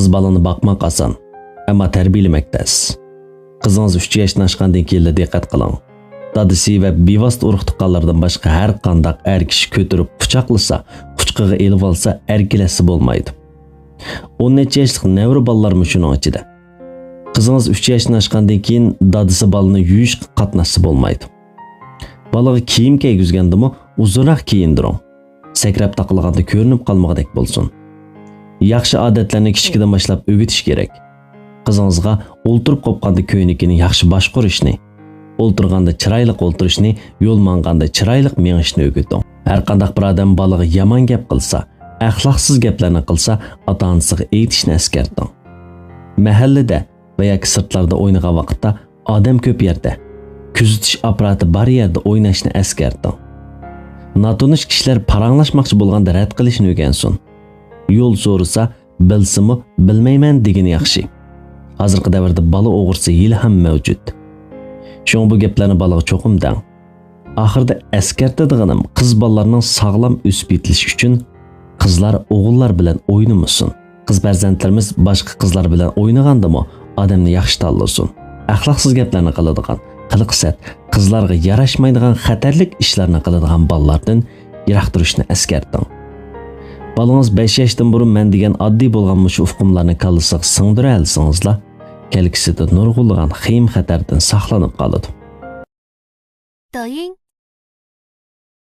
Qiz bolani boqmoq oson, ammo tarbiyalamak tez. Qizingiz 3 yoshdan oshgandan keyin diqqat qiling. Dadisi va bevosita urug' tuqqanlardan boshqa har qandaq er kishi ko'tarib quchoqlasa, quchqiga elib olsa erkalasi bo'lmaydi. 10 necha yoshlik nevra bolalarmi shuning ichida. Qizingiz 3 yoshdan oshgandan keyin dadisi bolani yuvishga qatnashsa bo'lmaydi. Bolaga kiyim kiygizgandimi uzunroq kiyindiring. Sakrab taqilganda ko'rinib qolmag'idek bo'lsin. Yaxshi odatlarni kichkidan boshlab o'rgatish kerak. Qizingizga o'ltirib qopqanda ko'ynakini yaxshi boshqarishni, o'ltirganda chiroyli o'ltirishni, yo'l manganda chiroyli mengishni o'rgating. Har qanday bir odam bolaga yomon gap qilsa, axloqsiz gaplarni qilsa, ota-onasiga aytishni eskarting. Mahallada va yoki sirtlarda o'ynagan vaqtda odam ko'p yerda, kuzatish apparati bor yerda o'ynashni eskarting. Notanish kishilar paranglashmoqchi bo'lganda rad qilishni o'rgansin. Yo'l so'rasa, bilsimi, bilmayman degani yaxshi. Hozirgi davrda bola o'g'risi hali ham mavjud. Shunga bu gaplarni bolaga cho'qim dang. Oxirida eskartadiganim, qiz bolalarning sog'lom o'sib yetilishi uchun qizlar o'g'illar bilan o'ynamasin. Qiz farzandlarimiz boshqa qizlar bilan o'ynagandimi, odamni yaxshi tanlasin. Axloqsiz gaplarni qiladigan, qiliqsat, qizlarga yarashmaydigan xatarlik ishlarni qiladigan bolalardan yiroq turishni eskarting. Bolangiz 5 yoshdan burun men degan oddiy bo'lgan mushu ufqumlarni kallasiga singdira olsangizlar, kelgusida nurg'ulg'an xiyim xatardan saqlanib qoladi. 抖音。